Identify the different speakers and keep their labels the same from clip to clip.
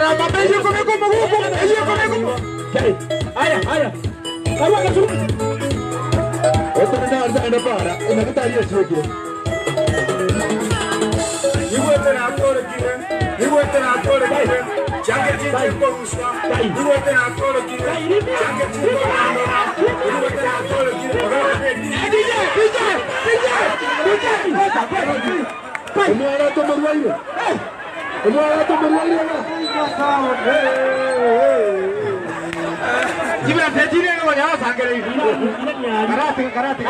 Speaker 1: Embarambamba eyio ekobeka omoguko, eyio ekobeka omo.
Speaker 2: Aya, aya. Karua gasuku.
Speaker 3: Otenene ase ende para, enyagitari esiekire.
Speaker 1: Nigwete natorekire, nigwete natorekire, chiange chinche nkoruswa, nigwete natorekire, chiange chinkorandora, nigwete natorekire.
Speaker 2: DJ, DJ, DJ, DJ.
Speaker 3: Omwana tomorwaire. Omwana tomorwaire iga.
Speaker 1: Chibesa chire nigo yasangereire. Karate, karate.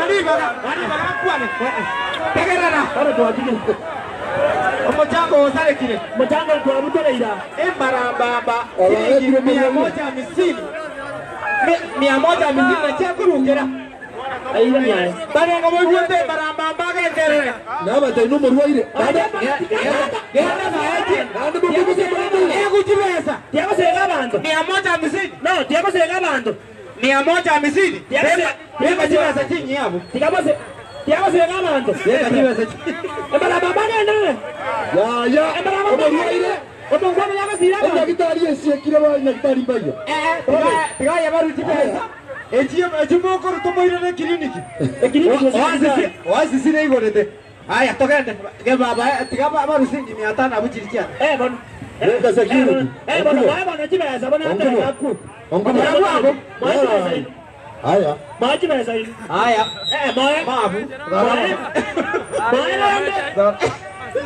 Speaker 1: Aribaga, aribaga kwane. Tegerera.
Speaker 2: Bado twajige.
Speaker 1: Omochango osarekire.
Speaker 2: Mchango twabutoreira.
Speaker 1: Embarambamba shilingi 150. 150 na chiakurukera.
Speaker 2: Aira nyae.
Speaker 1: Barengo boigwete embarambamba agenderere.
Speaker 3: Nabatai nomorwaire.
Speaker 1: Genda saechi.
Speaker 3: Naende mokobusia morwaire.
Speaker 1: Egu chibesa.
Speaker 2: Tiagosega abanto.
Speaker 1: 150.
Speaker 2: No, tiagosega abanto.
Speaker 1: 150. Beka chibesa chinyiabu.
Speaker 2: Tigabose. Tiagosega abanto.
Speaker 1: Beka chibesa
Speaker 2: Embarambamba agenderere.
Speaker 3: Yaya, omorwaire.
Speaker 2: Omongwana yagasira abanto.
Speaker 3: Enyagitari esiekire ba nyagitari mbayo.
Speaker 1: Tiga baru chibesa. Echi echi mokoro tomoirere kiriniki.
Speaker 2: Ekiriniki
Speaker 1: Oasisi oasisi igorete. Aya togende. Ge baba tiga baru singi 500 abu chiri chia.
Speaker 2: Eh bono.
Speaker 3: Reka security.
Speaker 2: Eh bono, bae bono chibesa bono
Speaker 3: Onkubo.
Speaker 2: aku.
Speaker 3: Onkubo.
Speaker 2: Moe chibesa ino.
Speaker 3: Aya.
Speaker 2: Moe chibesa ino.
Speaker 1: Aya.
Speaker 2: Eh moe.
Speaker 1: Mabu.
Speaker 2: Moe. Moe rende.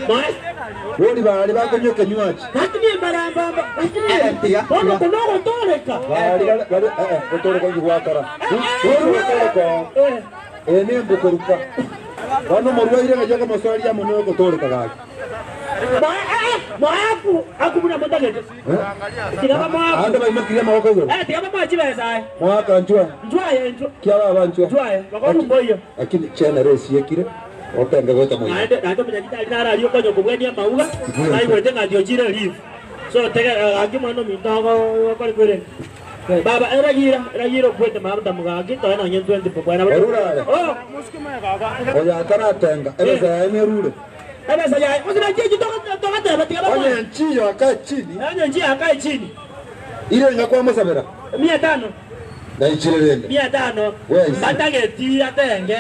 Speaker 2: Moe.
Speaker 3: Bori bari bakonywa ekenywaji.
Speaker 2: Lakini embarambamba. Lakini
Speaker 1: Eh, tiga,
Speaker 2: bono
Speaker 1: tiga.
Speaker 2: kunogotoreka.
Speaker 3: Bari bari bari eh eh gotoreka ngigwakora. Gotoreka.
Speaker 2: Eh.
Speaker 3: Eh ne mbukoruka. Bono omorwaire ng'acha komoswaria amo nogotoreka gaki.
Speaker 2: Moe eh eh moe aku aku buna motagete. Tiga moe aku.
Speaker 3: Ande baimokirie amaboko igoro.
Speaker 2: Eh tiga moe chibesa aye.
Speaker 3: Mwaka nchwa.
Speaker 2: Njwaye njwa.
Speaker 3: Kiaba abanchwa.
Speaker 2: Njwaye. Bakorumboiyo.
Speaker 3: Lakini chenere esiekire. Otenge goeta moino.
Speaker 2: Naende naende omunyagitari naro aria okonya kobwania amauga naigwete ng'a ndiochire leave so tege gaki mwana ominto okore kwere baba eragira eragira okwete mabuta mugaki toe nonye 20 bob bwana
Speaker 3: Orurare.
Speaker 2: oh
Speaker 3: Oyo ataratenga ebesa yaye nerure.
Speaker 2: ebesa yaye osina chechi togateba tiga
Speaker 3: Onye
Speaker 2: bamwe
Speaker 3: nchiyo akae chini.
Speaker 2: onye nchi akae chini
Speaker 3: Ile ngakwamusabira.
Speaker 2: 500
Speaker 3: Naichire rende.
Speaker 2: 500
Speaker 3: Wes.
Speaker 2: batageti atenge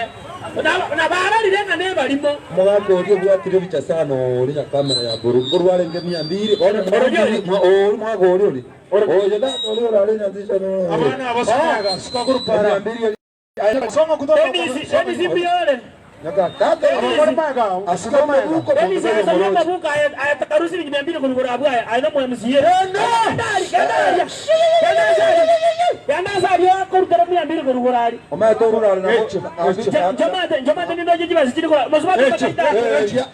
Speaker 2: na bararire ng'a nebarimo
Speaker 3: Omogaka oria obwatire bicha sana ori ya kamera ya buru ngorwarenge 200 bono ori mwaka ori ori oyo tata ori orare nyanzisha
Speaker 1: Abana abasomega sukagurupara.
Speaker 3: 200
Speaker 1: Soma kutoka.
Speaker 2: Dennis Dennis Mbiore
Speaker 3: nyaka tata
Speaker 1: Abakora maga.
Speaker 3: asika mabuko
Speaker 2: Dennis asoma mabuka ayatarusi ni 200 kurugura abwa aina mu MCA Kendari kendari kendari sario kurutera 200 kurugura ari
Speaker 3: omaete orurare nabo
Speaker 2: Jomate jomate ni ndoje jiba sijini kwa masubati bakaita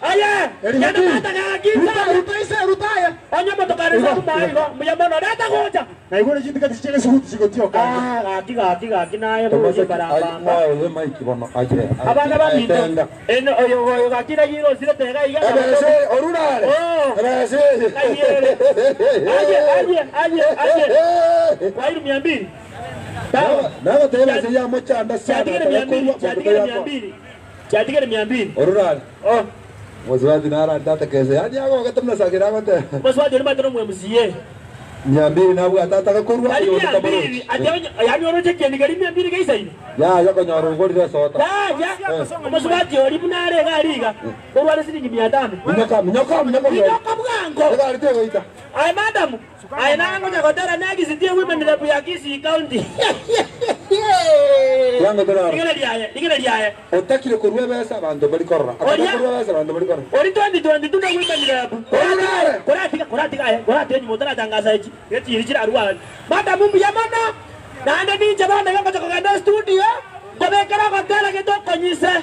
Speaker 2: aya kenda tata gakita
Speaker 1: Ruta ise rutaya.
Speaker 2: onye motokari sa kumaigo muyamono leta gocha
Speaker 1: Na igore chintu kati chile sukuti sikotioka.
Speaker 2: ah gaki gaki gaki naye buye barabamba
Speaker 3: oyo maiki bono aje
Speaker 2: abana baminto eno oyo oyo gakira yiro sire tega iga
Speaker 3: ebese orurare
Speaker 2: Oh.
Speaker 3: ebese
Speaker 2: Aye. Aye, aye, aye, aye. Kwairu 200. Sawa.
Speaker 3: nagateba ese yamochanda sana
Speaker 2: Chatigere 200, chatigere 200. Chatigere 200.
Speaker 3: orurare
Speaker 2: Oh,
Speaker 3: mosubati narari kese yani agogete muna agote
Speaker 2: mosubati ori matero mu MCA.
Speaker 3: 200 nabwate atagakorwa
Speaker 2: Ari 200, ati yani oroche kendi gari 200 geisa ine.
Speaker 3: yaya konyora ogorire esota
Speaker 2: Ya, ya. Mosubati ori bunare gariga. Korware silingi 500.
Speaker 3: minyoka minyoka minyoka
Speaker 2: Minyoka bwango.
Speaker 3: egari tegoita
Speaker 2: Aye madam, aye nangoja kotera nagisitie women rep ya Kisii County.
Speaker 3: Yango torara.
Speaker 2: Ligere liaye, ligere liaye.
Speaker 3: otakire korwa ebesa abanto bari korora
Speaker 2: Oria.
Speaker 3: korwa ebesa abanto bari korora
Speaker 2: Ori 2022 na women rep.
Speaker 3: Orurare.
Speaker 2: Koratika koratika aye, koratika nyuma taratangaza echi. Gechiri chirarwa. Madam mbuya mono. Nande ninje bana ngoja kugenda studio. Kobekera kotera getokonyise.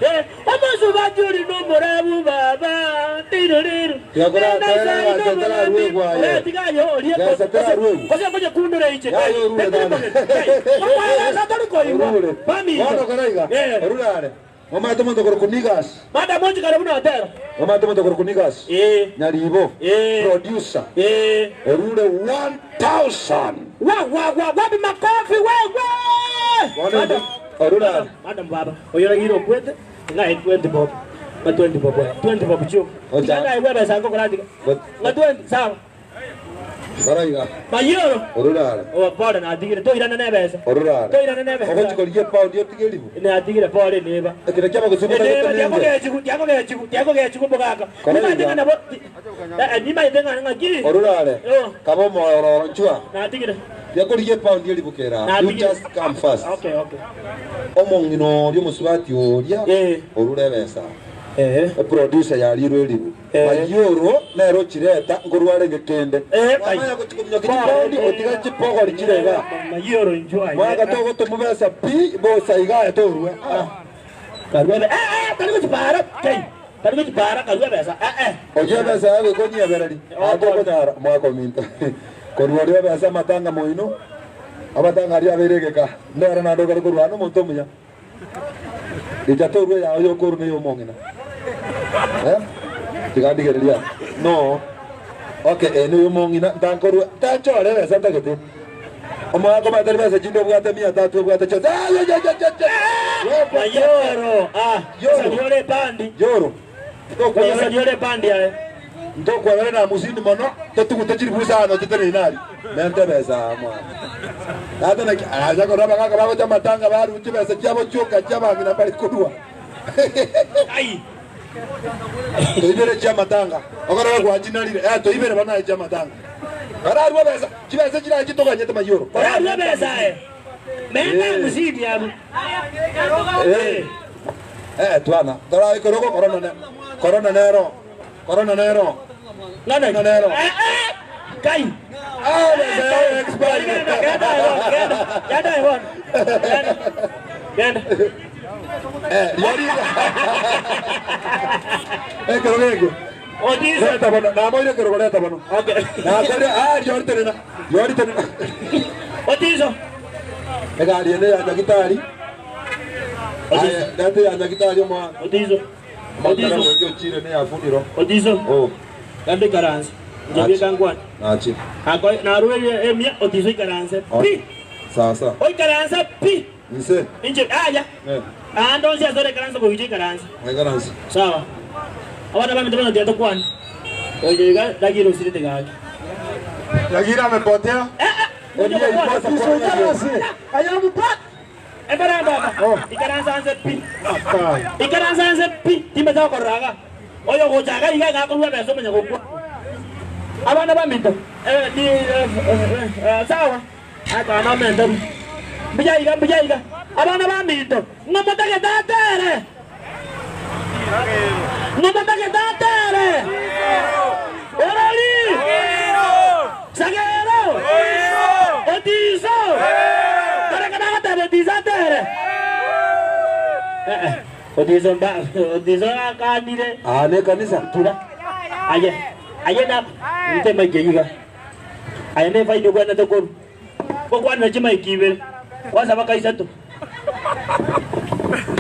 Speaker 2: Eh, omusuba juri n'omurabu baba. Tiririru.
Speaker 3: Tiga kora- tera- tera rwegwa aye.
Speaker 2: Eh, tiga yo orie.
Speaker 3: Gesa tera rwegwa.
Speaker 2: Kose ngoja kundura iche.
Speaker 3: Ya, yo rure dana.
Speaker 2: Orure.
Speaker 3: Bono koraiga
Speaker 2: Eh.
Speaker 3: orurare omate monto korokwa nigas
Speaker 2: Madam onchi karibu na hotelo.
Speaker 3: omate monto korokwa nigas
Speaker 2: Eh.
Speaker 3: nyaribo
Speaker 2: Eh.
Speaker 3: producer
Speaker 2: Eh.
Speaker 3: orure 1000
Speaker 2: Wa wa wa wapi makofi wewe.
Speaker 3: Bono orurare
Speaker 2: Madam baba, oyora giro kwete nga 20 bob. Nga 20 bob. 20 bob chio.
Speaker 3: Ocha.
Speaker 2: Nga iwe besa ngo kurandika.
Speaker 3: But-
Speaker 2: Nga 20 sawa.
Speaker 3: Baraiga.
Speaker 2: Mayoro.
Speaker 3: Ororare.
Speaker 2: Oh, pole natigire toirane nebesa.
Speaker 3: Ororare.
Speaker 2: Toirane nebesa.
Speaker 3: Ogochi korigia epaundi otige eribu.
Speaker 2: Natigire pole neba.
Speaker 3: Ekero ki'abagusii
Speaker 2: Eneba
Speaker 3: motagete ninche.
Speaker 2: tiakogechigu tiakogechigu tiakogechigu mogaka.
Speaker 3: Kora
Speaker 2: Nimanyete
Speaker 3: iga.
Speaker 2: ng'a nabo eh, nimanyete ng'a ng'aki.
Speaker 3: Ororare.
Speaker 2: Oh.
Speaker 3: Kaba omoororo nchwa.
Speaker 2: Natigire.
Speaker 3: Tiakorigia epaundi eribu kera. You
Speaker 2: Natigire.
Speaker 3: just come first.
Speaker 2: Okay, okay.
Speaker 3: Omong'ina oria omosubati oria
Speaker 2: Eh.
Speaker 3: orure ebesa.
Speaker 2: Eh.
Speaker 3: Eproducer yarirwe eribu.
Speaker 2: Eh.
Speaker 3: Mayoro nere ochireta nkorwa arenge kende.
Speaker 2: Eh,
Speaker 3: Wamanya gochi kominyokia chipaundi otiga chipogori chire iga.
Speaker 2: Mayoro enjoy.
Speaker 3: Mwaka togotomobesa pi bosa iga torwe. Ah.
Speaker 2: Karwebe. Eh eh, tari gochipara. Kai. Tari gochipara karwebe esa. Eh eh.
Speaker 3: Oche ebesa yago ekonyebereri. Atokonyara mwaka ominto. Korwa oria ebesa amatanga moino. Amatanga aria abeire egeka. Nere naende okare korwana nomonto omuya. Richa torwe yao yokorwa na eyomong'ina. Eh? Tiga ndigereria. No. Okay, eye neyomong'ina ntankorwa ntanchore ebesa ntagete. Omogaka omanyete besa chinde obwate mia tatu obwate chionsi. Ah, ye, ye, ye, ye, ye.
Speaker 2: Mayoro. Ah,
Speaker 3: Yoro.
Speaker 2: yoro epandi.
Speaker 3: Yoro.
Speaker 2: Yoro yoro epandi aye.
Speaker 3: Ntokwabera na musini mono totugute chiribu isano titenene aria. Mente ebesa aa mwana. Tata naki acha korora abagaka bagocha amatanga barue chibesa chiabo chioka chia abang'ina mbari korua.
Speaker 2: Ai.
Speaker 3: Toibere chia amatanga. Okorora gwachinarire. Eh toibere bono aye chia amatanga. Bararue ebesa, chibesa chirache chitoganyete mayoro.
Speaker 2: Bararue ebesa aye. Menta musini abwo.
Speaker 3: Eh. Eh twana. Tora ekero corona ne corona nero. Corona nero.
Speaker 2: Ng'ana
Speaker 3: Corona nero.
Speaker 2: Eh eh. Kai.
Speaker 3: Ah, besa yao expire.
Speaker 2: Genda, genda, genda. Genda bono. Genda. Genda.
Speaker 3: Eh, riori. Ekero geke.
Speaker 2: Otiso.
Speaker 3: Leta bono, namoire ekero leta bono.
Speaker 2: Okay.
Speaker 3: Nakore, ah, riori tenena. Riori tenena.
Speaker 2: Otiso.
Speaker 3: Egari ende ya nyagitari. Aye, leta ya nyagitari omwana.
Speaker 2: Otiso.
Speaker 3: Otiso.
Speaker 2: Otiso.
Speaker 3: Ochire ne ya funiro.
Speaker 2: Otiso.
Speaker 3: Oh,
Speaker 2: Genda ikaranse. Nje bikangwana.
Speaker 3: nachi.
Speaker 2: Ako naruerie emia otiso ikaranse. Pi.
Speaker 3: Sawa sawa.
Speaker 2: Oikaranse pi.
Speaker 3: Nse.
Speaker 2: Inche aya.
Speaker 3: Eh,
Speaker 2: Ando nsi asore ikaranse goiche ikaranse.
Speaker 3: ngaransi.
Speaker 2: Sawa. Abana bamito bano tiato kwana. Oye iga dagiro usirite gaki.
Speaker 1: Yagira amepotea.
Speaker 2: Eh eh. Oye
Speaker 1: Ayamupa.
Speaker 2: Ebara baba. Ikaranse anse pi. Ikaranse anse pi. Timbe za koraga. Oyo gochaga iga gakorwa beso menya gokwa. Abana bamito. Eh ni eh sawa. Aka na mendo. Mbija iga mbija iga. Abana baminto. Ngomotake tatere. Ngomotake tatere. Orali. Sagero. Otiso. Para que no te otiso tere. Eh eh. Otiso mba otiso akanire.
Speaker 3: Ah, ne kanisa.
Speaker 2: Tura. Aye. Aye na nte maike yiga. Aye ne faini kwana tokoru. Kokwana chimaiki ibere. Kwasaba kaisato.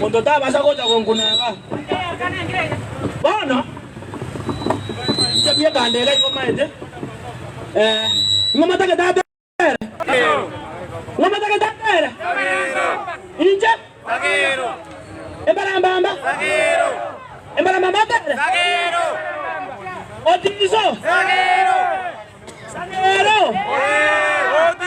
Speaker 2: Mundu tabasa gocha gonkunaga. Bono. Chabia kandela iko maete. Eh, ngoma take tate. Ngoma take tate. Inje. Embarambamba. Embarambamba tere. Otiso. Sagero.